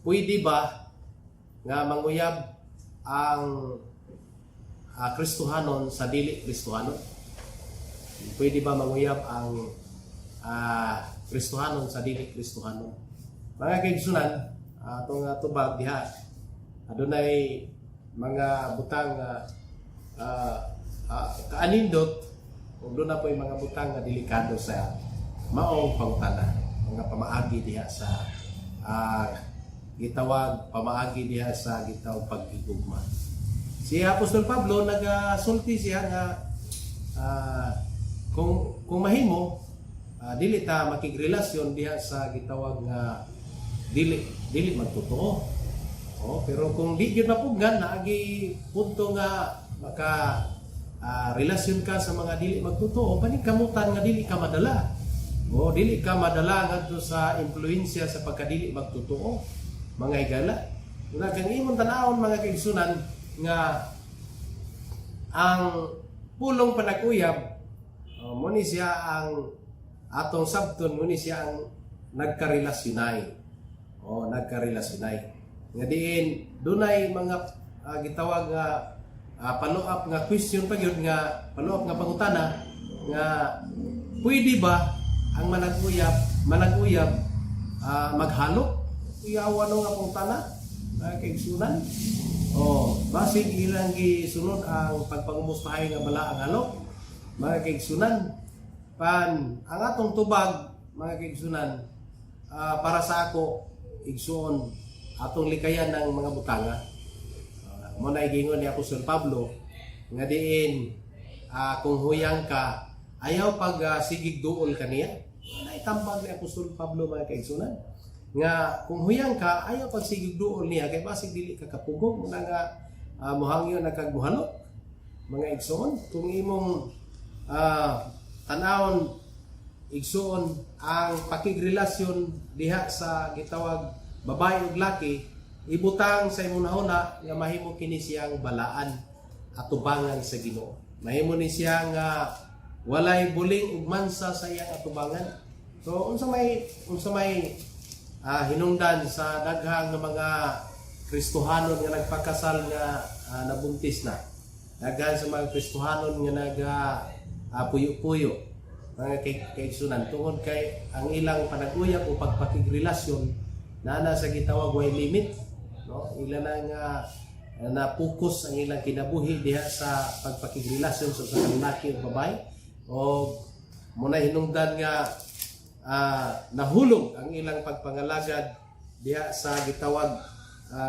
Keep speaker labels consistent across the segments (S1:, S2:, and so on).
S1: Pwede ba nga manguyab ang Kristohanon sa dili Kristohanon? Pwede ba manguyab ang Kristohanon sa dili Kristohanon? Mga kaigsunan, atong tubag diha, adunay mga butang nga kaanindot ug duna po'y mga butang nga delikado sa maong pangutana, mga pamaagi diha sa gitawag pamaagi diha sa gitawag paghigugma. Si Apostol Pablo, nagasulti siya nga kung mahimo, dili ta makigrelasyon diha sa gitawag nga dili dili magtotoo. Oh, pero kung di gyud mapugnan, naagi punto nga maka relasyon ka sa mga dili magtotoo, paningkamutan nga dili ka madala. O dili ka madala ngadto sa impluwensya sa pagkadili magtotoo. Mga higala. Una kang imong tan-awon, mga kaigsunan, nga ang pulong panag-uyab, oh, mo ni siya ang atong sabton, mo ni siya ang nagkarelasyonay. Oh, nagkarelasyonay. Nga diin dunay mga gitawag nga follow up nga question pa gyud, nga follow up nga pangutana nga pwede ba ang manag-uyab maghalo? Uyawa no nga pangutana, mga kaigsunan. Oh, basig ilang gisunod ang pagpangumustahay nga bala ang halo, mga kaigsunan. Pan ang atong tubag, mga kaigsunan, para sa ako, igsuon, atong likayan ng mga butanga. Mo na giingon ni Apostol Pablo nga diin kung huyang ka, ayaw pag sigig duol kaniya. Naitambag ni Apostol Pablo, mga kaigsunan, nga kung huyang ka, ayaw pag sigig duol niya kay basig dili ka kapugong. Muna nga muhangyo na kag muhalok, mga igsoon. Kung imong tan-awon, igsuon, ang pakigrelasyon diha sa gitawag babae ug laki, ibutang sa imong nahuna nga mahimo kini siyang balaan atubangan sa Ginoo. Mahimo ni siya nga walay buling ug mansa sa iyang atubangan. So unsa may hinungdan sa daghang nga mga Kristohanon nga nagpakasal nga nabuntis na, daghan sa mga Kristohanon nga naga puyo-puyo, mga kaigsunan, tungod kay ang ilang panag-uyab o pagpakigrelasyon naa sa gitawag way limit, no? Ila na nga na focus ang ilang kinabuhi diha sa pagpakigrelasyon sa usa ka lalaki ug babae, o muna hinungdan nga nahulog ang ilang pagpangalagad diha sa gitawag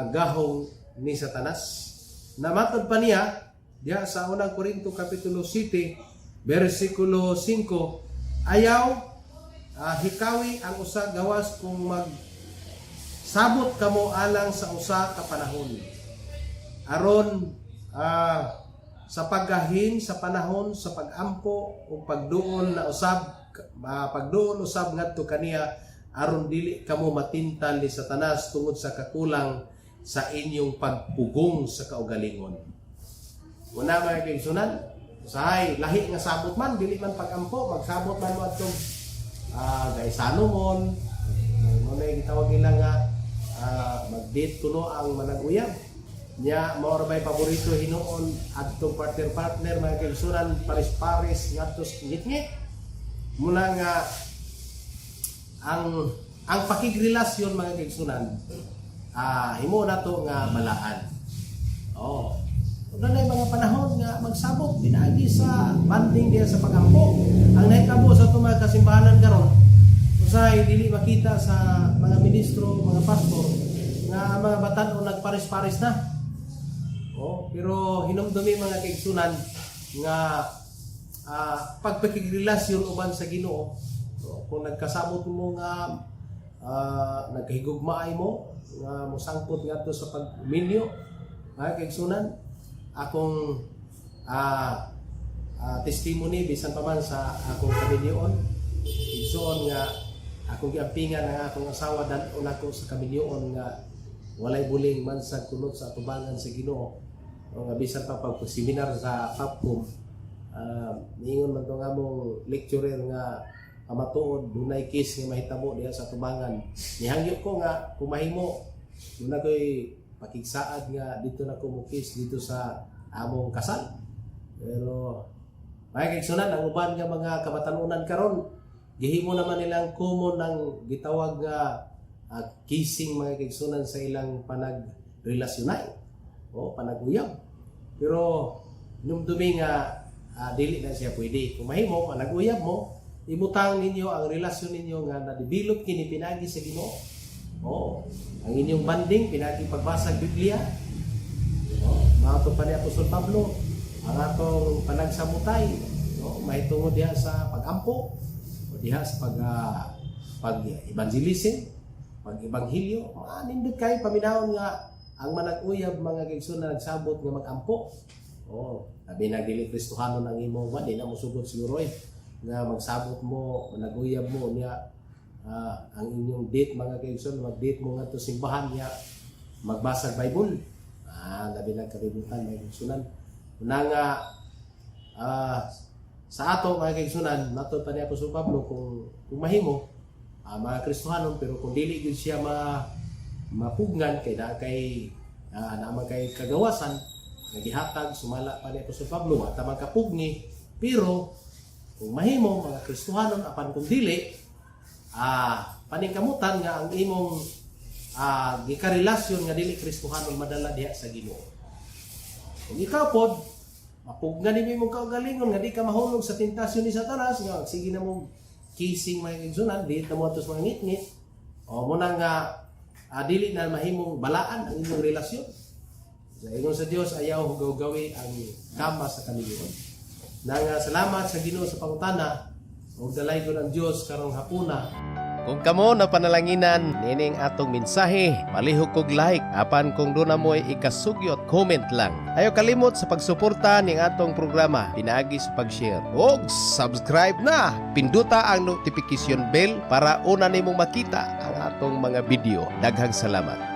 S1: gahong ni Satanas. Namatod pa niya diha sa Unang Korinto kapitulo 7 bersikulo 5, ayaw hikawi ang usa gawas kung mag sabot kamo alang sa usa ka panahon, aron sa paggahin sa panahon sa pagampo o pagduol na usab, pagduol usab ngadto kaniya, aron dili kamo matintal ni Satanas tungod sa kakulang sa inyong pagpugong sa kaugalingon. Una, mga kaigsunan, usahay lahi nga sabot man, dili man pagampo, magsabot man mo adtong gaisano mon, mo na gitawag nila nga mag-date kuno ang manag-uyab. Nya mao ra bay paborito hinuon adtong partner partner, mga kaigsunan, pares-pares ngadto sa ngitngit. Muna nga ang pakigrelasyon, mga kaigsunan, himo nato nga balaan. Oh. Doon na mga panahon nga magsabot pinaagi sa banding diha sa pagampo. Ang nahitabo sa atong mga kasimbahanan karon, usahay dili makita sa mga ministro, mga pastor nga mga batan-o nagpares-pares na. Oh, pero hinumdumi, mga kaigsunan, nga pagpakigrelasyon uban sa Ginoo, no, kung nagkasabot mo nga nagkahigugmaay mo nga mosangpot ngadto sa pagminyo, mga kaigsunan, akong testimony, bisan pa man sa akong kaminyoon, igsuon, nga akong giampingan ang akong asawa, dad-on ako sa kaminyoon nga walay buling mansag kunot sa atubangan sa Ginoo. O nga bisan pa pag seminar sa Capcom, niingon man to nga among lecturer nga pamatuod dunay case nga mahitabo diha sa atubangan. Nihangyo ko nga kung mahimo Muna ko'y pakigsaad nga dito na ko mo-kiss dito sa among kasal. Pero mga kaigsunan, ang uban nga mga kabatanunan karon, gihimo naman nilang common ang gitawag nga kissing, mga kaigsunan, sa ilang panagrelasyon o panaguyab. Pero numdumi nga dili na siya pwede. Kung mahimo, panaguyab mo, ibutang ninyo ang relasyon ninyo nga na-develop kini pinagi sa Ginoo. Oo. Ang inyong bonding pinagi pagbasa Biblia. Oo. Mao to pa ni Apostol Pablo, ang atong panagsamutay, no, mahitungod diha sa pagampo o diha sa pag evangelism, pag ebanghilyo, mga nindot kay paminawon nga ang manag-uyab, mga kaigsoon, na nagsabot nga magampo. Oh, labi na dili Kristohanon ang imo ba, di na mo sugot siguro eh nga magsabot mo, manag-uyab mo niya, ang inyong date, mga kaigsoon, mag-date mo ngadto simbahan niya magbasa Bible. Labi na kalibutan, mga kaigsunan. Una nga sa ato, mga kaigsunan, matod pa ni Apostol Pablo, kung mahimo, mga Kristohanon, pero kung dili gyud siya mapugngan kay na kay naa man kay kagawasan nga gihatag sumala pa ni Apostol Pablo, wa ta magkapugni, pero kung mahimo, mga Kristohanon, apan kung dili, paningkamutan nga ang imong gikarelasyon nga dili Kristohanon madala diha sa Ginoo. Kung ikaw pod mapugnan nimo imong kaugalingon nga di ka mahulog sa tentasyon ni Satanas nga sige na mo kissing, mga kaigsunan, di na mo atos mga ngitngit o mo na nga dili na mahimong balaan ang inyong relasyon. Sa ingon sa Dios, ayaw hugaw-gawi ang kama sa kaminyuon. Na nga salamat sa Ginoo sa pangutana ug dalaygon ang Dios karong hapuna.
S2: Kung kamo na panalanginan nining atong mensahe, palihog kog like apan kung duna mo'y ikasugyot, comment lang. Ayaw kalimot sa pagsuporta ning atong programa pinaagi sa pag-share ug subscribe na. Pinduta ang notification bell para una nimong makita ang atong mga video. Daghang salamat.